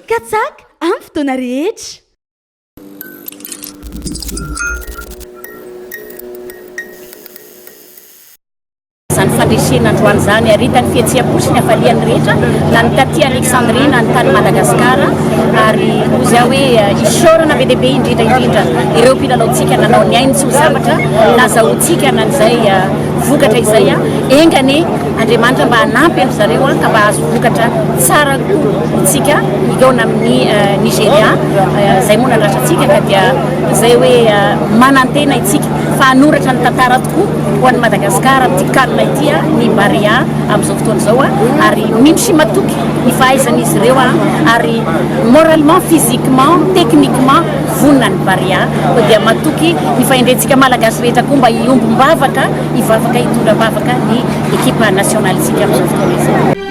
Katsaka amin'ny fotoana rehetra. Izany fandresena androany izany ary hita ny fihetseham-po sy ny hafalian'ny rehetra na ny taty Alexandrie na ny tany Madagasikara ary hozy aho hoe isaorana be dia be indrindra indrindra ireo mpilalaontsika nanao ny ainy tsy ho zavatra nazahoantsika na izay vokatra izay. Enga anie Andriamanitra mba hanampy an-dry zareo ka mba hahazo vokatra tsara koa isika hihaona amin'ny Nigeria izay moa nandrasantsika ka dia izay hoe manantena isika fa hanoratra ny tantara tokoa ho an'i Madagasikara amin'ity CAN ity ny Barea amin'izao fotoana izao ary mino sy matoky ny fahaizan'izy ireo ary moralement, physiquement, techniquement vonona ny Barea koa dia matoky ny fahendrentsika Malagasy rehetra koa mba hiombom-bavaka hivavaka hitondra am-bavaka ny ekipa nasionalintsika amin'izao fotoana izao.